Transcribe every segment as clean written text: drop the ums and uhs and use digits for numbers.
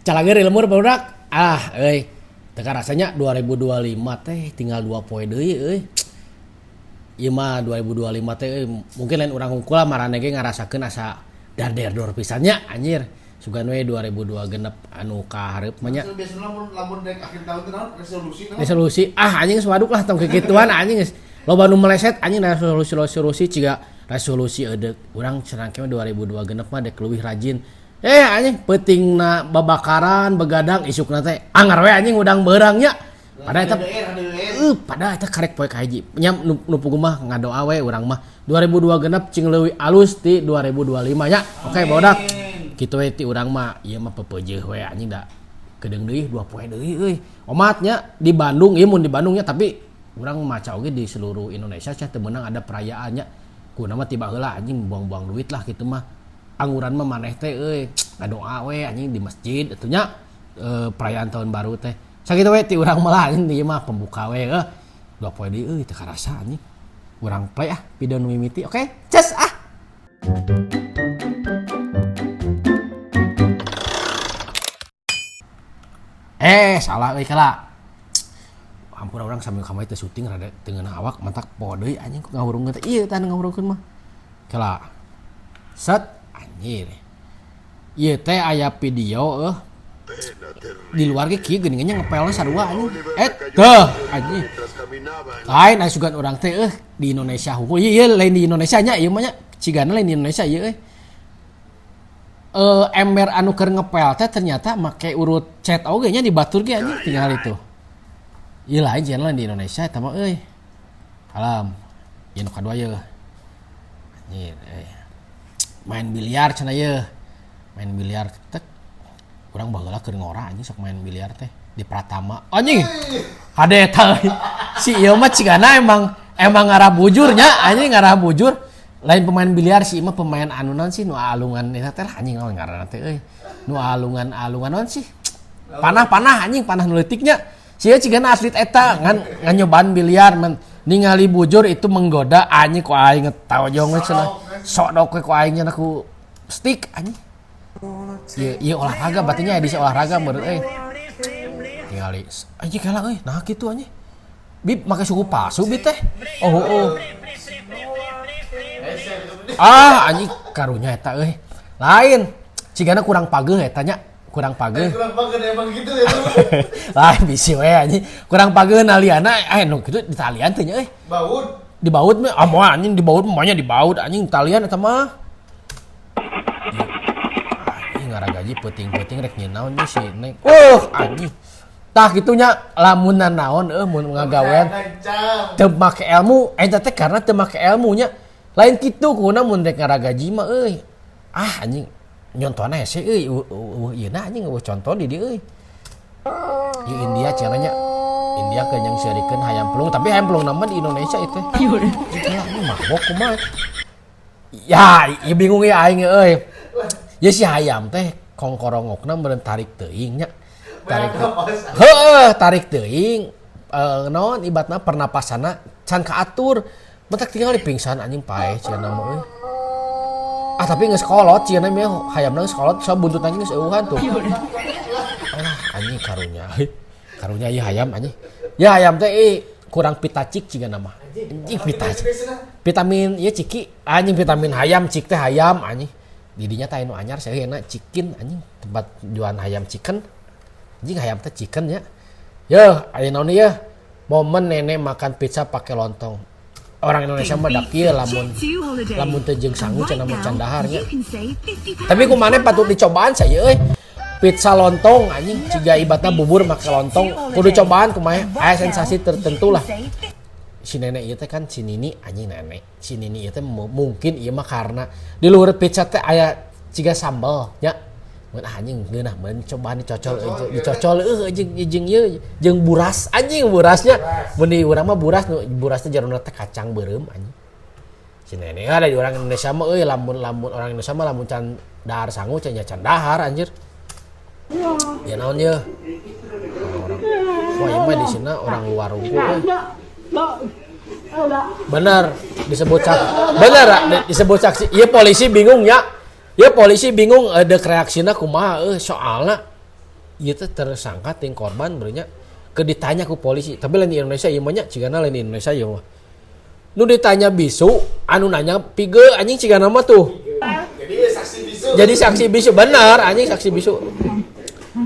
Calageur di lembur barudak. Ah euy. Teu karasa nya 2025 teh tinggal 2 poe deui euy. Ieu mah 2025 teh euy mungkin lain urang hungkul lah marane ge ngarasakeun asa darderdor pisan nya anjir. Sugan we 2026 anu ka hareup mah nya. Biasana lamun lamun rek akhir tahun teh naon resolusi naon? Resolusi ah anjing geus waduk lah tong kikituan anjing geus loba nu meleset anjing resolusi resolusi ciga resolusi eudeuk urang cenah ke 2026 mah dek leuwih rajin. Eh anjing peutingna babakaran begadang isukna teh angar we anjing hudang beurang nya. Padahal eta padahal eta karek poe kahiji nya nu, nu puguh mah ngadoa we urang mah 2026 cing leuwih alus ti 2025 nya. Oke barudak. Kitu we ti urang mah ieu mah pepeujeuh we anjing da kedeung deui 2 poe deui euy. Omat nya di Bandung ieu mun di Bandung nya tapi urang maca oge di seluruh Indonesia nya teu meunang ada perayaannya. Kuna mah tiba heula anjing buang-buang duit lah kitu mah. Angguran mah maneh teh euy ngadoa we anjing di masjid atuh nya perayaan tahun baru teh. Sakitu we ti urang mah lah anjing ieu mah pembuka we 2 poe deui euy teu karasa anjing. Urang play ah video nu mimiti oke. Ces ah. Salah euy kala. Ampura urang sambil kamari teh syuting rada teu ngeunah awak mantak poho deui anjing ngahurungkeun teh. Ieu tah nu ngahurungkeun mah. Kala. Set anjir. Ieu teh aya video di luar ge kieu geuningan nya ngepelna sarua anjing. Teuh anjing. Lain aya sugan urang teh di Indonesia hungkul. Ieu ieu lain di Indonesia nya ieu mah nya. Cigana lain di Indonesia ieu euy. Ember anu keur ngepel teh ternyata make urut cat oge nya di batur ge anjing tinggal itu. Ieu lain cenah lain di Indonesia eta mah euy. Alam. Ieu nu kadua yeuh. Anjir euy. Main biliar cenah yeuh. Main biliar tek. Urang baheula keur ngora anjing sok main biliar teh di Pratama. Anjing. Kade eta euy. Si ieu mah cigana emang emang ngarah bujur nya anjing ngarah bujur. Lain pemain biliar si ieu mah pemain anu naon sih nu alungan eta teh anjing naon ngaranna teh euy. Nu alungan-alungan naon sih? Panah-panah anjing panah nu leutik nya. Si ieu cigana atlet eta ngan nyobaan biliar men ningali bujur itu menggoda anjing ku aing ngetojong we cenah. Sodok we ku aing cenah ku stick anjing. Ieu ieu olahraga berarti nya edisi olahraga meureun euy. Tingali anjing kela euy nah kitu anjing. Bib make suku palsu bib teh. Oh oh. Ah anjing karunya eta euy. Lain cigana kurang pageuh eta nya. Kurang pageuh. Kurang pageuh emang gitu ya tuh. Lain bisi we anjing. Kurang pageuh naliana nu kitu di talian teh nya euy. Baut. Dibaut mah ah moal anjing dibaut mah nya dibaut anjing talian eta mah. Anjing ngaragaji peuting-peuting rek nyeun naon si Neng. Anjing. Tah kitu nya lamun nanaon euy mun ngagawean teu make ilmu eta teh karena teu make ilmu nya. Lain kitu kuduna mun rek ngaragaji mah euy. Ah anjing nyontona hese euy eueuh ieu na anjing eueuh contoh di dieu euy. Ieu India cenah nya. India keur nyeungseurikeun hayam pelung tapi hayam pelung mah di Indonesia ieu teh. Ini mabok kumaha. Ya, ieu bingung ieu aing euy. Ieu si hayam teh kongkorongokna meureun tarik teuing nya. Tarik heueuh tarik teuing naon ibatna pernapasanna can kaatur. Mentak tinggal di pingsan anjing paeh cenah mah euy. Ah tapi geus kolot cenah mah hayamna geus kolot so buntutna geus eueuhan tuh. Alah anjing karunya. Karunya ieu hayam anjing. Ya hayam teh kurang pitacik cigana mah. Anjing pitacik. Vitamin ieu ciki anjing vitamin hayam cik teh hayam anjing. Di dinya teh anu anyar saeuna chicken anjing tempat jualan hayam chicken. Anjing hayam teh chicken nya. Yeuh aya naon ieu? Momen nenek makan pizza pakai lontong. Orang Indonesia mah dak ieu lamun lamun teu jeung sangu cenah mah can dahar nya. Tapi kumaha patut dicobaan saya euy. Pizza lontong anjing ciga ibatna bubur make lontong kudu cobaan kumaha aya sensasi tertentu lah. Si nenek ieu teh kan si nini anjing nenek. Si nini ieu teh mungkin ieu mah karena di luhur pizza teh aya ciga sambel nya. Mun anjing ngeunah mun cobaan dicocol dicocol eueuh jeung jeung ieu jeung buras anjing burasnya. Mun di urang mah buras nu buras teh jerona teh kacang beureum anjing. Si nenek ada di orang Indonesia mah euy lamun lamun orang Indonesia mah lamun can dahar sangu can nya can dahar anjir. Ya naon ye? Orang wah ieu mah di sini orang luar unggul euy. Bener disebut saksi. Bener disebut saksi. Ieu polisi bingung ya. Ieu polisi bingung deuk reaksina kumaha euy soalna Ieu teh tersangka ting korban berenya ke ditanya ku polisi, tapi lain di Indonesia ieu mah nya, cigana lain di Indonesia ieu mah. Nu ditanya bisu, anu nanya pige anjing cigana mah tuh. Jadi saksi bisu. Jadi saksi bisu bener anjing, saksi bisu.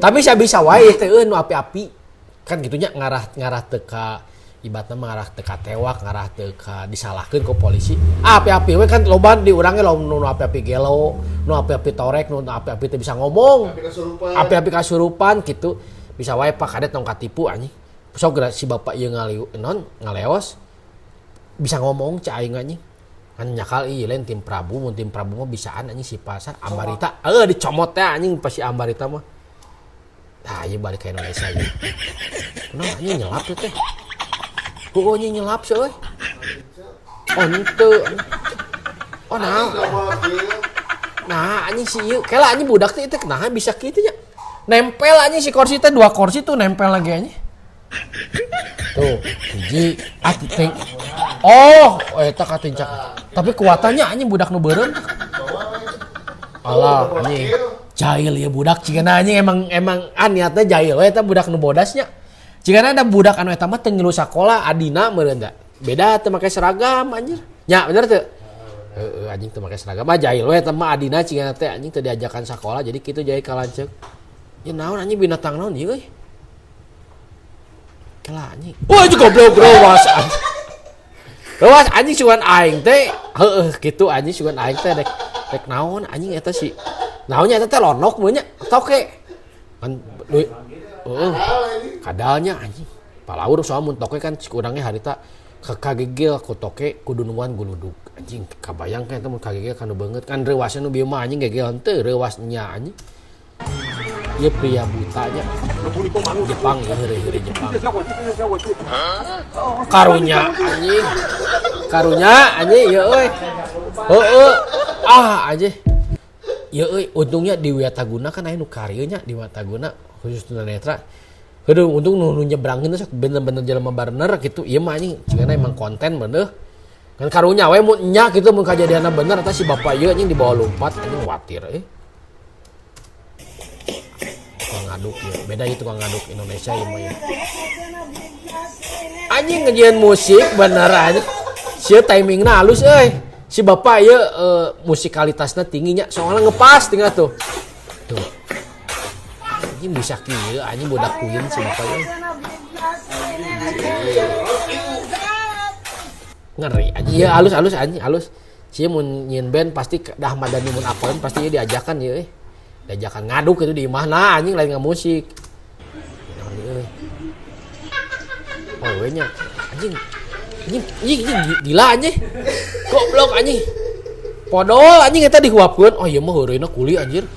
Tapi saya bisa wae teh euy nu api-api. Kan gitunya ngarah ngarah teu ka ibaratna mah ngarah teu ka tewak, ngarah teu ka disalahkeun ku polisi. Ah, api-api we kan loba di urang ge nu api-api gelo, nu api-api torek, nu api-api teu bisa ngomong. Api kasurupan. Api-api kasurupan gitu. Bisa wae Pak Kadet tong katipu anjing. Sok geura si bapak ieu ngaliu non ngaleos bisa ngomong cak aing anjing. Kan nyakal ieu lain tim Prabu, mun tim Prabu mah bisaan anjing si pasar Ambarita. Heuh dicomot teh anjing pasti Ambarita mah. Nah, ieu balik ke Indonesia ieu. Kunaon anjing nyelap teh teh? Heueuh anjing nyelap sih euy. Oh henteu. Oh nah. Nah anjing si ieu kela anjing budak teh teh naha bisa kitu nya. Nempel anjing si kursi teh, dua kursi tuh nempel lagi anjing. Tuh, hiji ah ting. Oh, eta katincak. Tapi kuatannya anjing budak nu beureum. Alah anjing. Jahil ya budak cigana anjing, emang emang ah niatnya jahil we eta budak nu bodasnya. Cigana ada budak anu eta mah teu ngilu sakola adina meureun da. Beda teu make seragam anjir. Nya bener teu? Heeh anjing teu make seragam ah jahil we eta mah adina cigana teh anjing teu diajakan sakola jadi kitu jahil ka lanceuk. Ya naon anjing binatang naon ieu euy? Kela anjing. Wah anjing goblok reuwas anjing. Reuwas anjing sugan aing teh heueuh kitu anjing sugan aing teh rek rek naon anjing eta si naonnya eta teh lonok mun nya toke. Kan heeh kadalnya anjing. Palaur soal mun toke kan cik urang ge harita kagegel ku toke kudu nungguan guludug. Anjing kabayang kan eta mun kagegel kanu beungeut kan reuasna nu bieu mah anjing gegel henteu reuas nya anjing. Ieu pria buta nya. Jepang ya heureuy-heureuy Jepang. Karunya anjing. Karunya anjing ieu euy. Heueuh. Ah anjing. Ieu euy untungnya di Wyataguna kan aya nu karieu nya di Wyataguna khusus tunanetra. Heueuh untung nu nyebrangkeun teh sok bener-bener jelema bener gitu. Ieu mah anjing cigana emang konten bener. Kan karunya we mun nya kitu mun kajadianna bener eta si bapak ieu anjing dibawa lompat anjing watir euy. Tukang ngaduk ya, beda ya tukang ngaduk Indonesia ya mah ya. Anjing ngejieun musik bener anjing. Sia timingna halus euy. Si bapak ieu musikalitasna tingginya soalnya ngepas tinggal tuh. Tuh. Anjing bisa kieu anjing budak kuin si bapak ieu. Ngeri anjing ieu halus-halus anjing halus. Sia mun nyieun band pasti dah Ahmad Dhani mun apaeun pasti ieu diajakan ieu euy. Diajakan ngaduk itu di imahna anjing lain ngamusik. Naon ieu euy. Oh we nya anjing. Anjing, anjing, anjing gila anjing. Goblok anjing. Podol anjing eta dihuapkeun. Oh ieu mah heureuyna kuli anjir.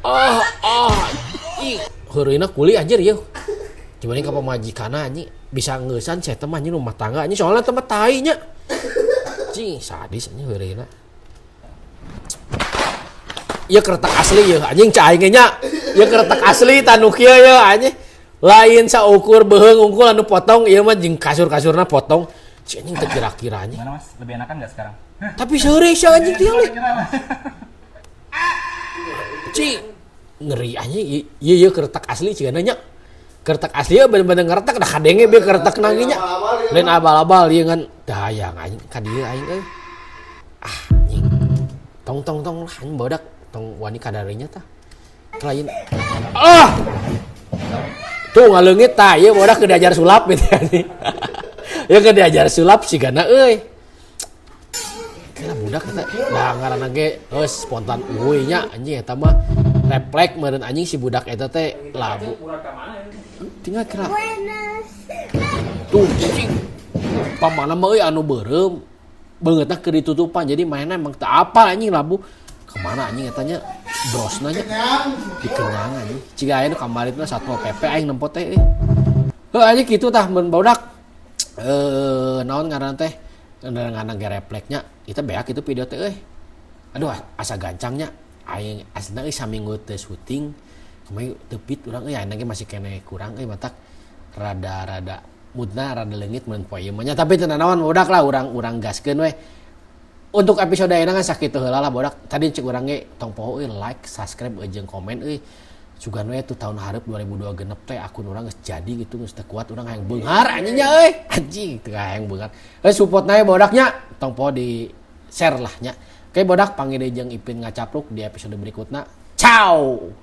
Ah ah ih heureuyna kuli anjir ieu. Coba nih ka pamajikanna anjing bisa ngeusan sia teh mah anjing rumah tangga anjing soalna teh mah tai nya. Cing sadis anjing heureuyna. Ieu keretak asli ieu anjing cai aing ge nya. Ieu keretak asli tanu kieu ieu anjing. Lain saukur beuheung unggul anu potong ieu mah jeung kasur-kasurna potong. Cing anjing teu kira-kira anjing. Gimana Mas? Lebih enakan nggak sekarang? Tapi seureuy sia anjing tiang leuh. Cing ngeri anjing ieu ieu keretak asli cigana nya. Keretak asli ieu bener-bener ngeretak dah kadenge be keretak nang nya. Lain abal-abal ieu ngan teu hayang anjing ka dieu aing euy. Ah anjing. Tong tong tong lah anjing badak tong wani kadarinya tah. Lain. Ah! Tuh ngaleungit tah ieu badak keur diajar sulap gitu anjing. Ieu keur diajar sulap sigana euy. Kira budak eta da ngaranna ge geus spontan uhuy nya anjing eta mah refleks meureun anjing si budak eta teh labu. Tinggal kira. Tuh anjing. Pamana mah euy anu beureum beungeutna keur ditutupan jadi mainna emang teu apal anjing labu. Kemana anjing eta nya brosna nya dikenyang anjing. Ciga aya nu kamari teh Satpol PP aing nempo teh euy. Heuh anjing kitu tah mun barudak naon ngaranna teh ngaranna ge refleksnya kita beak itu video teh euy. Aduh asa gancangnya aing aslina euy saminggu teu syuting kumaha teu fit urang euy ayeuna ge masih keneh kurang euy matak rada-rada moodna rada leungit mun poe ieu mah nya tapi teu nanaon barudak lah urang gaskeun we. Untuk episode ayeuna kan sakitu heula lah barudak. Tadi cek urang ge tong poho euy like, subscribe jeung komen euy. Sugan we tuh tahun hareup 2002 genep teh akun urang geus jadi gitu, geus teu kuat urang hayang beunghar anjing nya euy. Anjing teu hayang beunghar. Eh, support na bodaknya, tong poho di share lah nya. Oke bodak, panggil deui jeung Ipin Ngacapruk di episode berikutnya. Ciao.